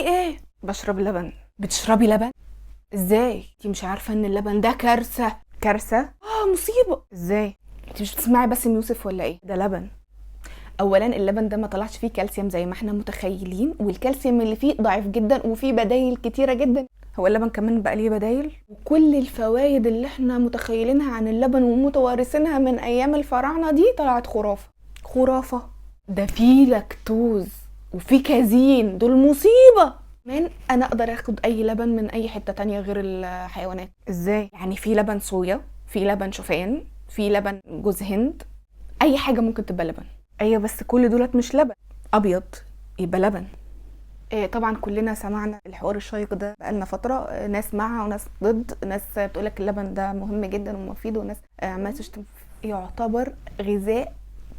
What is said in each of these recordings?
ايه؟ بشرب لبن. بتشربي لبن؟ ازاي؟ انتي مش عارفه ان اللبن ده كارثة؟ كارثة؟ اه مصيبة. ازاي؟ انتي مش بتسمعي باسم يوسف ولا ايه؟ ده لبن. اولا اللبن ده ما طلعش فيه كالسيوم زي ما احنا متخيلين، والكالسيوم اللي فيه ضعيف جدا، وفيه بدايل كتيرة جدا. هو اللبن كمان بقى ليه بدايل؟ وكل الفوائد اللي احنا متخيلينها عن اللبن ومتوارثينها من ايام الفراعنة دي طلعت خرافه. خرافه؟ ده فيه لاكتوز وفيه كازين، دول مصيبة. كمان انا اقدر اخد اي لبن من اي حتة تانية غير الحيوانات. ازاي؟ يعني في لبن صويا، في لبن شوفان، في لبن جوز هند، اي حاجة ممكن تبقى لبن. ايوه بس كل دولت مش لبن ابيض يبقى لبن. إيه طبعا كلنا سمعنا الحوار الشيق ده بقالنا فترة، ناس مع وناس ضد، ناس بتقولك اللبن ده مهم جدا ومفيد، وناس عماله تشتم. يعتبر غذاء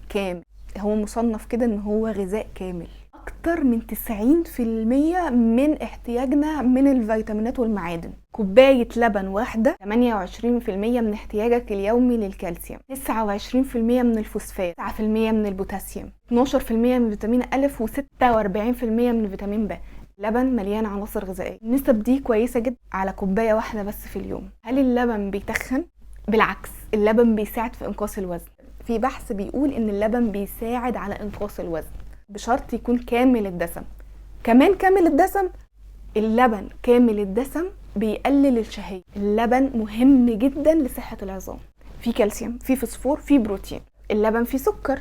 كامل، هو مصنف كده ان هو غذاء كامل. اكتر من 90% من احتياجنا من الفيتامينات والمعادن. كوباية لبن واحدة 28% من احتياجك اليومي للكالسيوم، 29% من الفوسفات، 9% من البوتاسيوم، 12% من فيتامين أ، و46% من فيتامين ب. لبن مليان عناصر غذائية. النسب دي كويسة جدا على كوباية واحدة بس في اليوم. هل اللبن بيتخن؟ بالعكس، اللبن بيساعد في إنقاص الوزن. في بحث بيقول إن اللبن بيساعد على إنقاص الوزن بشرط يكون كامل الدسم. كمان كامل الدسم، اللبن كامل الدسم بيقلل الشهية. اللبن مهم جدا لصحة العظام، في كالسيوم، في فوسفور، في بروتين. اللبن فيه سكر.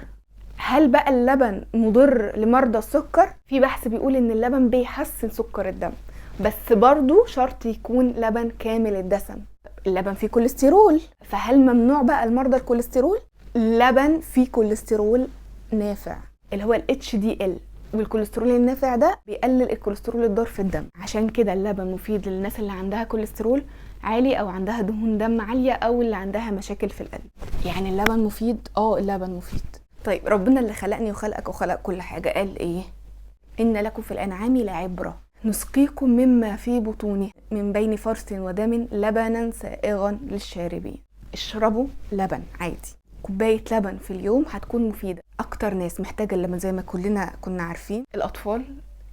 هل بقى اللبن مضر لمرضى السكر؟ في بحث بيقول ان اللبن بيحسن سكر الدم، بس برضو شرط يكون لبن كامل الدسم. اللبن فيه كوليسترول، فهل ممنوع بقى لمرضى الكوليسترول؟ لبن فيه كوليسترول نافع اللي هو ال HDL، والكوليسترول النافع ده بيقلل الكوليسترول الضار في الدم. عشان كده اللبن مفيد للناس اللي عندها كوليسترول عالي او عندها دهون دم عالية او اللي عندها مشاكل في القلب. يعني اللبن مفيد؟ اللبن مفيد. طيب ربنا اللي خلقني وخلقك وخلق كل حاجة قال ايه؟ إن لكم في الأنعام لعبرة نسقيكم مما في بطونه من بين فرث ودم لبنا سائغا للشاربين. اشربوا لبن عادي، كوباية لبن في اليوم هتكون مفيدة. أكتر ناس محتاجة اللبن زي ما كلنا كنا عارفين الأطفال،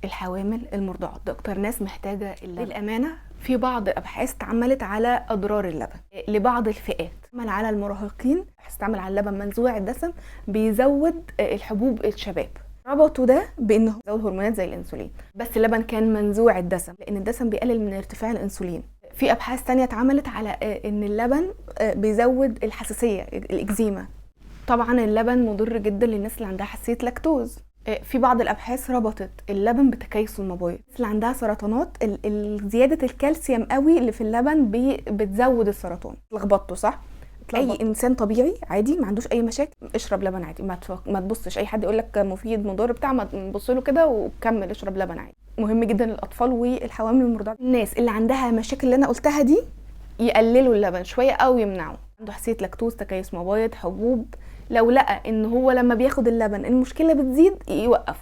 الحوامل، المرضعات، ده أكتر ناس محتاجة اللبن. للأمانة في بعض الأبحاث اتعملت على أضرار اللبن لبعض الفئات، اتعمل على المراهقين، اتعمل على اللبن منزوع الدسم بيزود الحبوب الشباب، ربطوا ده بانه بيزود هرمونات زي الانسولين، بس اللبن كان منزوع الدسم لان الدسم بيقلل من ارتفاع الانسولين. في ابحاث تانية اتعملت على ان اللبن بيزود الحساسية، الاكزيما. طبعا اللبن مضر جدا للناس اللي عندها حساسية لاكتوز. في بعض الابحاث ربطت اللبن بتكيس المبايض. الناس اللي عندها سرطانات، زيادة الكالسيوم قوي اللي في اللبن بتزود السرطان. اتلخبطتوا صح؟ اي انسان طبيعي عادي ما عندوش اي مشاكل اشرب لبن عادي، ما تبصش اي حد يقول لك مفيد مضر بتاع، ما تبص له كده وكمل اشرب لبن عادي. مهم جدا للاطفال والحوامل والمرضعات. الناس اللي عندها مشاكل اللي انا قلتها دي يقللوا اللبن شوية او يمنعوه. عنده حساسية لاكتوز، تكيس مبايض، حبوب، لو لقى ان هو لما بياخد اللبن المشكلة بتزيد يوقفه.